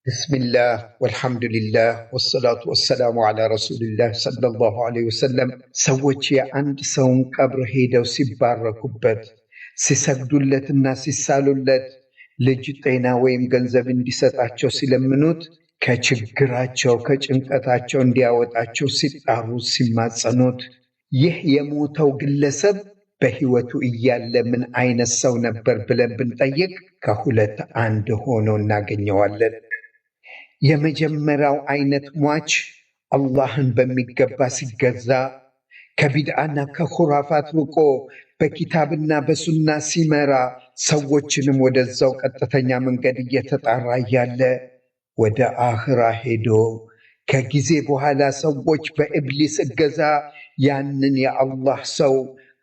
ብስሚላህ ወልሐምዱሊላህ ወሰላቱ ወሰላሙ ዐላ ረሱሊላህ ሰለላሁ ዐለይሂ ወሰለም። ሰዎች የአንድ ሰውን ቀብር ሄደው ሲባረኩበት፣ ሲሰግዱለትና ሲሳሉለት፣ ልጅ፣ ጤና ወይም ገንዘብ እንዲሰጣቸው ሲለምኑት፣ ከችግራቸው ከጭንቀታቸው እንዲያወጣቸው ሲጣሩ ሲማጸኑት፣ ይህ የሞተው ግለሰብ በሕይወቱ እያለ ምን አይነት ሰው ነበር ብለን ብንጠይቅ ከሁለት አንድ ሆኖ እናገኘዋለን። የመጀመሪያው አይነት ሟች አላህን በሚገባ ሲገዛ፣ ከቢድዓና ከኹራፋት ርቆ በኪታብና በሱና ሲመራ፣ ሰዎችንም ወደዛው ቀጥተኛ መንገድ እየተጣራ እያለ ወደ አኽራ ሄዶ ከጊዜ በኋላ ሰዎች በኢብሊስ እገዛ ያንን የአላህ ሰው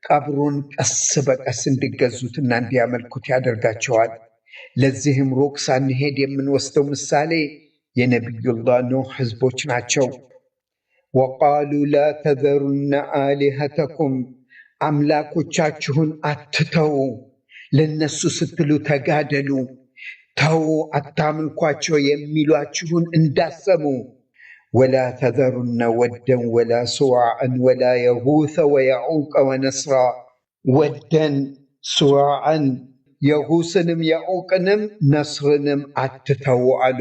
ቀብሩን ቀስ በቀስ እንዲገዙትና እንዲያመልኩት ያደርጋቸዋል። ለዚህም ሩቅ ሳንሄድ የምንወስደው ምሳሌ የነቢዩላህ ኑህ ህዝቦች ናቸው። ወቃሉ ላ ተዘሩነ አሊሀተኩም፣ አምላኮቻችሁን አትተዉ፣ ለነሱ ስትሉ ተጋደሉ፣ ተዉ አታምልኳቸው የሚሏችሁን እንዳሰሙ። ወላ ተዘሩነ ወደን ወላ ሱዋዕን ወላ የጉተ ወየዑቀ ወነስራ፣ ወደን ሱዋዕን የጉስንም የዑቅንም ነስርንም አትተዉ አሉ።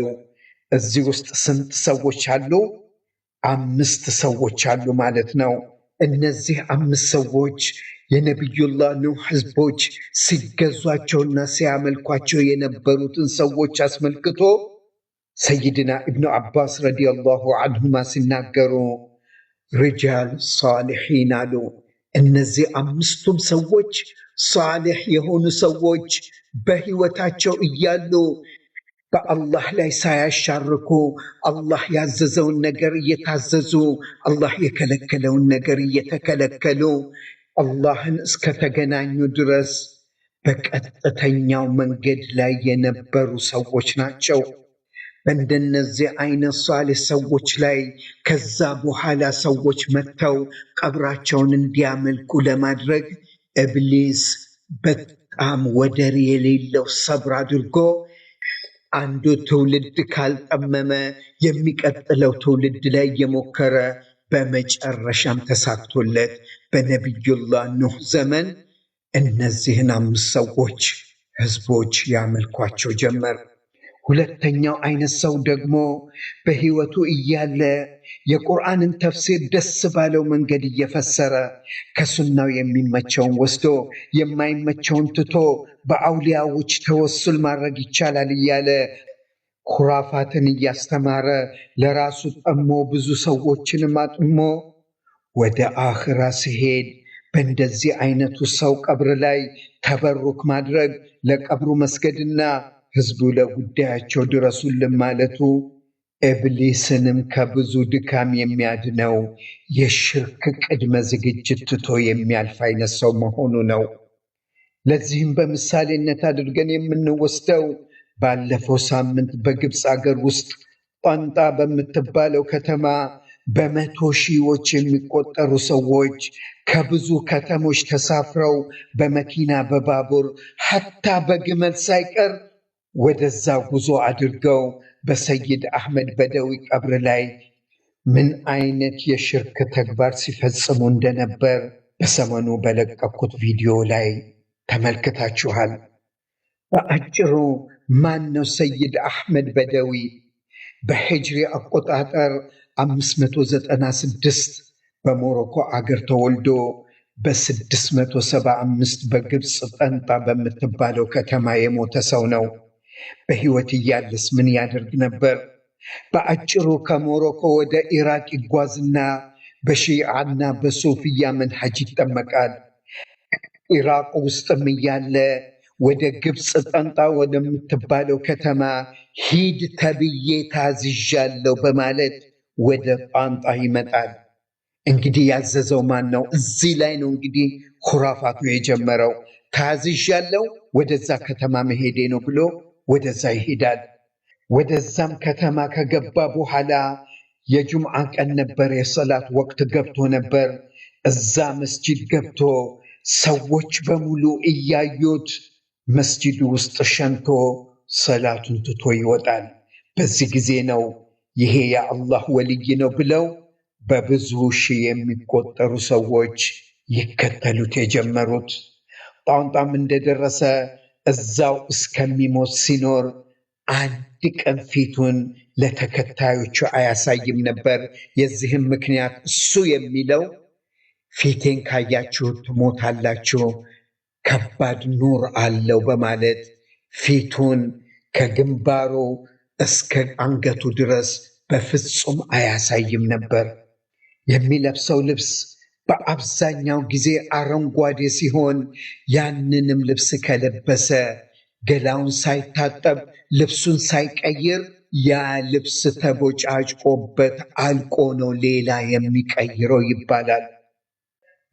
እዚህ ውስጥ ስንት ሰዎች አሉ? 5 ሰዎች አሉ ማለት ነው። እነዚህ 5 ሰዎች የነቢዩላህ ኑህ ህዝቦች ሲገዟቸውና ሲያመልኳቸው የነበሩትን ሰዎች አስመልክቶ ሰይድና ኢብኑ አባስ ረዲየላሁ ዐንሁማ ሲናገሩ ሪጃል ሳሊሒን አሉ። እነዚህ 5ቱም ሰዎች ሳሊሕ የሆኑ ሰዎች በህይወታቸው እያሉ በአላህ ላይ ሳያሻርኩ አላህ ያዘዘውን ነገር እየታዘዙ አላህ የከለከለውን ነገር እየተከለከሉ አላህን እስከተገናኙ ድረስ በቀጥተኛው መንገድ ላይ የነበሩ ሰዎች ናቸው። በእንደነዚህ አይነት ሷሊህ ሰዎች ላይ ከዛ በኋላ ሰዎች መጥተው ቀብራቸውን እንዲያመልኩ ለማድረግ ኢብሊስ በጣም ወደር የሌለው ሰብር አድርጎ አንዱ ትውልድ ካልጠመመ የሚቀጥለው ትውልድ ላይ እየሞከረ በመጨረሻም ተሳክቶለት በነቢዩላህ ኑህ ዘመን እነዚህን 5 ሰዎች ህዝቦች ያመልኳቸው ጀመር። ሁለተኛው አይነት ሰው ደግሞ በህይወቱ እያለ የቁርአንን ተፍሲር ደስ ባለው መንገድ እየፈሰረ ከሱናው የሚመቸውን ወስዶ የማይመቸውን ትቶ በአውሊያዎች ተወሱል ማድረግ ይቻላል እያለ ኩራፋትን እያስተማረ ለራሱ ጠሞ ብዙ ሰዎችንም አጥሞ ወደ አኺራ ሲሄድ በእንደዚህ አይነቱ ሰው ቀብር ላይ ተበሩክ ማድረግ ለቀብሩ መስገድና ህዝቡ ለጉዳያቸው ድረሱልን ማለቱ ኢብሊስንም ከብዙ ድካም የሚያድነው የሽርክ ቅድመ ዝግጅት ትቶ የሚያልፍ አይነት ሰው መሆኑ ነው። ለዚህም በምሳሌነት አድርገን የምንወስደው ባለፈው ሳምንት በግብፅ አገር ውስጥ ጣንጣ በምትባለው ከተማ በመቶ ሺዎች የሚቆጠሩ ሰዎች ከብዙ ከተሞች ተሳፍረው በመኪና በባቡር ሐታ በግመል ሳይቀር ወደዛ ጉዞ አድርገው በሰይድ አህመድ በደዊ ቀብር ላይ ምን አይነት የሽርክ ተግባር ሲፈጽሙ እንደነበር በሰሞኑ በለቀኩት ቪዲዮ ላይ ተመልክታችኋል። በአጭሩ ማን ነው ሰይድ አህመድ በደዊ? በሂጅሪ አቆጣጠር 596 በሞሮኮ አገር ተወልዶ በ675 በግብፅ ጠንጣ በምትባለው ከተማ የሞተ ሰው ነው። በህይወት እያለስ ምን ያደርግ ነበር? በአጭሩ ከሞሮኮ ወደ ኢራቅ ይጓዝና በሺዓና በሱፊያ መንሐጅ ይጠመቃል። ኢራቅ ውስጥም እያለ ወደ ግብፅ ጠንጣ ወደምትባለው ከተማ ሂድ ተብዬ ታዝዣለሁ በማለት ወደ ጣንጣ ይመጣል። እንግዲህ ያዘዘው ማን ነው? እዚህ ላይ ነው እንግዲህ ኩራፋቱ የጀመረው። ታዝዣለሁ ወደዛ ከተማ መሄዴ ነው ብሎ ወደዛ ይሄዳል። ወደዛም ከተማ ከገባ በኋላ የጁምዓ ቀን ነበር፣ የሰላት ወቅት ገብቶ ነበር። እዛ መስጂድ ገብቶ ሰዎች በሙሉ እያዩት መስጂዱ ውስጥ ሸንቶ ሰላቱን ትቶ ይወጣል። በዚህ ጊዜ ነው ይሄ የአላህ ወልይ ነው ብለው በብዙ ሺህ የሚቆጠሩ ሰዎች ይከተሉት የጀመሩት። ጣንጣም እንደደረሰ እዛው እስከሚሞት ሲኖር አንድ ቀን ፊቱን ለተከታዮቹ አያሳይም ነበር። የዚህም ምክንያት እሱ የሚለው ፊቴን ካያችሁ ትሞታላችሁ፣ ከባድ ኑር አለው በማለት ፊቱን ከግንባሩ እስከ አንገቱ ድረስ በፍጹም አያሳይም ነበር። የሚለብሰው ልብስ በአብዛኛው ጊዜ አረንጓዴ ሲሆን ያንንም ልብስ ከለበሰ ገላውን ሳይታጠብ ልብሱን ሳይቀይር ያ ልብስ ተቦጫጭቆበት አልቆ ነው ሌላ የሚቀይረው ይባላል።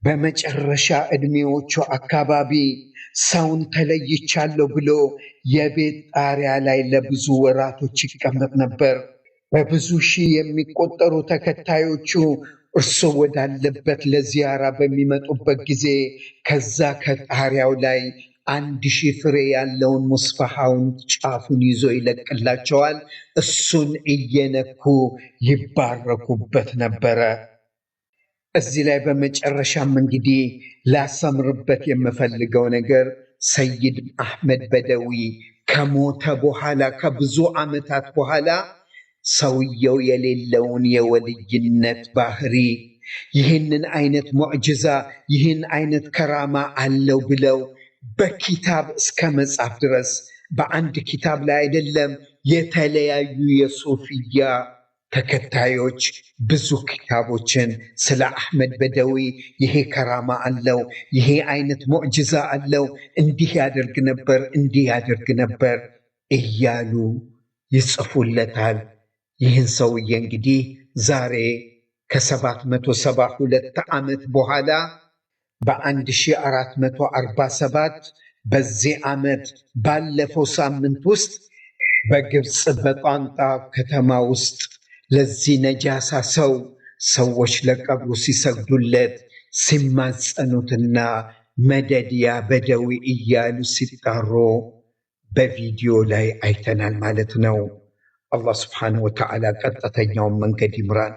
በመጨረሻ ዕድሜዎቹ አካባቢ ሰውን ተለይቻለሁ ብሎ የቤት ጣሪያ ላይ ለብዙ ወራቶች ይቀመጥ ነበር። በብዙ ሺህ የሚቆጠሩ ተከታዮቹ እርሱ ወዳለበት ለዚያራ በሚመጡበት ጊዜ ከዛ ከጣሪያው ላይ 1000 ፍሬ ያለውን ሙስባሃውን ጫፉን ይዞ ይለቅላቸዋል። እሱን እየነኩ ይባረኩበት ነበረ። እዚህ ላይ በመጨረሻም እንግዲህ ላሰምርበት የምፈልገው ነገር ሰይድ አሕመድ በደዊ ከሞተ በኋላ ከብዙ ዓመታት በኋላ ሰውየው የሌለውን የወልይነት ባህሪ ይህንን አይነት ሙዕጅዛ ይህን አይነት ከራማ አለው ብለው በኪታብ እስከ መጻፍ ድረስ በአንድ ኪታብ ላይ አይደለም፣ የተለያዩ የሱፊያ ተከታዮች ብዙ ኪታቦችን ስለ አሕመድ በደዊ ይሄ ከራማ አለው፣ ይሄ አይነት ሙዕጅዛ አለው፣ እንዲህ ያደርግ ነበር፣ እንዲህ ያደርግ ነበር እያሉ ይጽፉለታል። ይህን ሰውዬ እንግዲህ ዛሬ ከ772 ዓመት በኋላ በ1447 በዚህ ዓመት ባለፈው ሳምንት ውስጥ በግብፅ በጣንጣ ከተማ ውስጥ ለዚህ ነጃሳ ሰው ሰዎች ለቀብሩ ሲሰግዱለት ሲማጸኑትና መደድ ያ በደዊ እያሉ ሲጣሩ በቪዲዮ ላይ አይተናል ማለት ነው። አላህ ስብሓነሁ ወተዓላ ቀጥተኛውን መንገድ ይምራን።